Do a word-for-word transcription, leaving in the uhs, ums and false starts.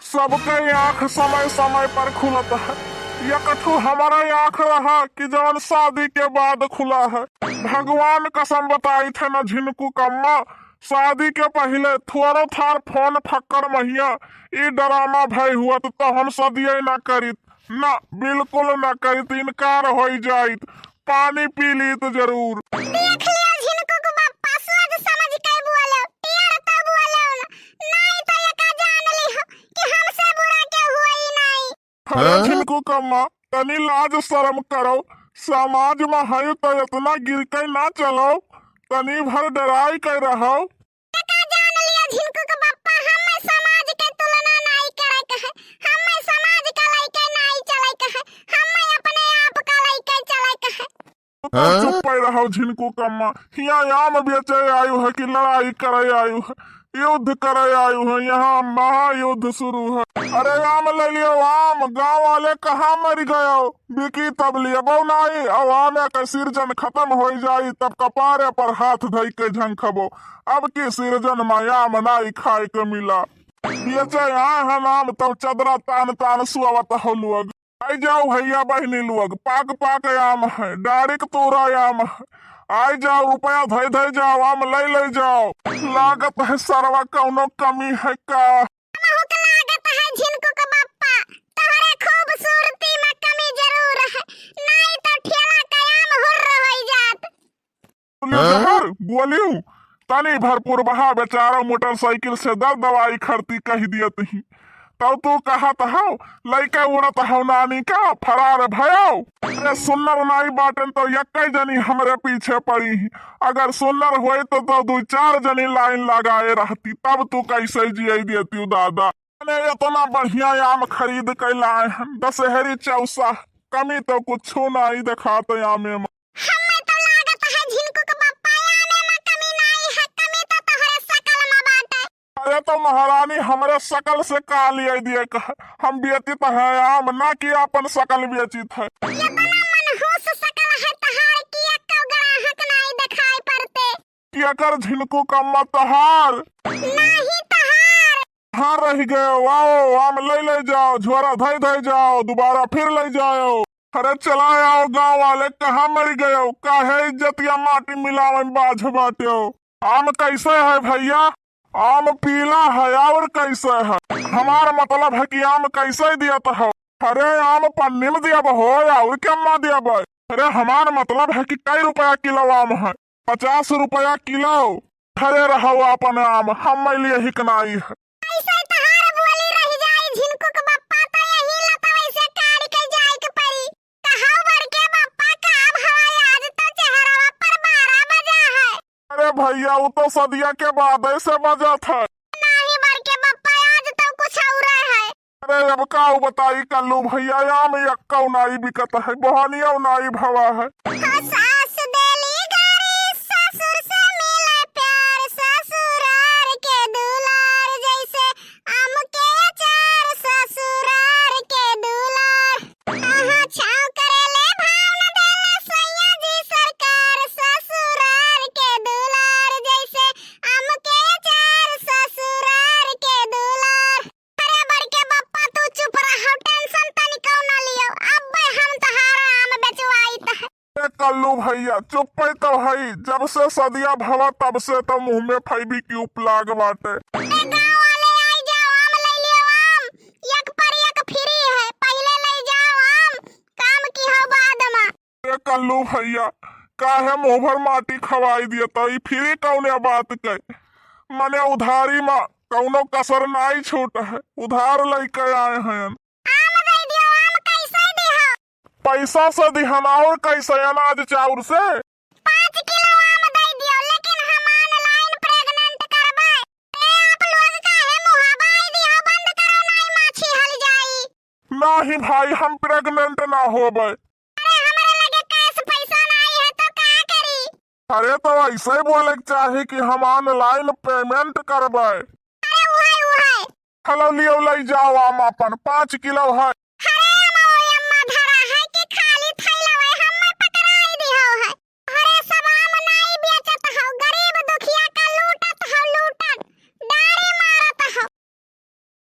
सबके आँख समय समय पर खुलत है, एक ठो हमारा आँख रहा कि जवन शादी के बाद खुला है। भगवान कसम बताइत है न झिनकू कम्मा, शादी के पहिले थोड़ो थार फोन फक्कड़ महिया ई ड्रामा भय हुआ तो हम सदिये न करित, न बिल्कुल न करित, इनकार होई जाइत। पानी पी लीत जरूर। देख लियो झिनकू के बप्पा, सोच समझ के बोलो, टेढ़ तो बोलो न, नाई तो एका जान लिहो कि हमसे बुरा केहू होई नाई। अरे हाँ? झिनकू कम्मा, तनी लाज शरम करो, समाज में है तो इतना गिर के ना चलो, तनी भर डराई के रहो। का जान लियो झिनकू के बप्पा, हम्मे समाज के तुलना नाई करे के है, हम्मे समाज का लइके नाई चले के है, हम्मे अपने आप का लइके चले के है। तू तो हाँ? चुप्पे रहो झिनकू कम्मा, हियाँ आम बेचे आयु है कि लड़ाई करे आयु है, युद्ध करे आयु है, यहाँ महायुद्ध शुरू है। अरे आम ले लियो आम, गाँव वाले कहाँ मर गयो? बिकी तब लियबो नाई, अब आमे के सीजन खत्म होई जाई, तब कपारे पर हाथ धई के झंखबो। अब की सीजन में आम नाई खाए के मिला। बेचे आए हैं आम, तब चदरा तान तान सुअवत हो लोग। आई जाओ भैया बहिनी लोग, पाक पाक आम है, डारिक तोरा आम है। आई जाओ, रुपया धई धई जाओ, आम ले ले जाओ। लागत है सरवा कौनो कमी है का? बहुत लागत है झिनकू के बप्पा, तोहरे खूबसूरती में कमी जरूर है, नाई तो ठेला का आम हुर्र होई जात। बोलियो हाँ? जहर, बोलियो। तनी भर पुरबहा बेचारा मोटरसाइकिल से दर दवाई खरती कह दियत ही। तब तू कहत हौ, लइका उड़त हौ नानी का, फरार भयो। अरे सुन्नर नाई बाटेन तो यक्कै जनी हमरे पीछे पड़ी ही। अगर सुन्नर होई तो, तो दू चार जनी लाइन लगाए रहती, तब तू कैसे जिए देती दादा। अरे इतना बढ़िया आम खरीद के लाए हैं, दशहरी चौसा, कमी तो कुछ नाई देखात आमे में। हम्मे तो लागत है झिनकू के बप्पा, आमे में कमी नाई है, कमी तो तोहरे शकल में बाटे। अरे तो महारानी, हमरे शकल से का लिए दिए कहे, हम बेचित है आम, ना कि आपन शकल बेचित है। इतना मनहूस शकल है तहार कि एक्को ग्राहक नाई देखाई पड़ते। कि एकर झिनकू कम्मा तहार? नहीं तहार। हाँ रह गए, आओ, आम ले ले जाओ, झोरा धई धई जाओ, दोबारा फिर ले जाओ। अरे चला आओ गाँव वाले, कहाँ मर गयो? काहे इज्जतिया माटी मिलावे में बाझ बाट्यो? आम कैसे है भैया? आम पीला है, और कैसे है? हमार मतलब है कि आम कैसे दियत हो? अरे आम पन्नी में दियब हो, और केमा दियब? अरे हमार मतलब है कि कै रुपया किलो आम है? पचास रुपया किलो। धरे रहो आपन आम, हम लिए हिकनाई है। ऐसे तहार बोली रह जाई, झिनकू के बप्पा, तो यही लतवे से काट के जाए के पड़ी। कहो बड़के बप्पा, का भवा, आज तो चेहरवा पर बारह बजा है। अरे भैया, वो तो सदिया के बाद ऐसे बजा था। नहीं बड़के बप्पा, आज तो कुछ और है। अरे अब का बताई कल्लू भैया, आम यक्कौ नाई बिकत है, बहनियौ नाई भवा है। हो सास देली गारी, ससुर से मिले प्यार, ससुरार के दुलार, जैसे आम के अचार, ससुरार के दुलार। कहाँ छाँव करेले, भाव न देले सैया जी सरकार, ससुरार के दुलार, जैसे आम के अचार, ससुरार के दुलार। अरे बड़के बप्पा, तू चुप रहो, tension तनिको न लियो। अब्बे हम तहार आम बेचवाइत है। ए कल्लू भैया, चुप्पे तो हई, जब से सदिया भवा तब से तो मुँह में फैविक्यूक लाग बाटे। ए गाँव वाले आई जाओ, आम ले लियो आम, एक पर एक free है, पहिले ले जाओ आम, काम की हो बाद में। ए कल्लू भैया, काहे मुँह भर माटी खवाई दिया तो ई free कौने बात के? मने उधारी मा कौनो कसर नाई छूट है, उधार लइके आए हैं। आम दे दियो, आम कैसे दिहो? पैसा से दिहन, और कैसे, अनाज चाउर से? पाँच किलो आम दे दियो, लेकिन हम online pregnant करबे। ए, आप लोग काहे मुँह बाई दिहो, बंद करो, नाई माछी हल जाई। नाही भाई, हम pregnant ना होबे। अरे, हमरे लगे cash पैसा नाई है तो का करी? अरे, तो ऐसे ही बोले के चाही कि हम online payment करबे। अरे, उहे, उहे। हेलो, लियो, ले जाओ आम अपन, पाँच किलो है।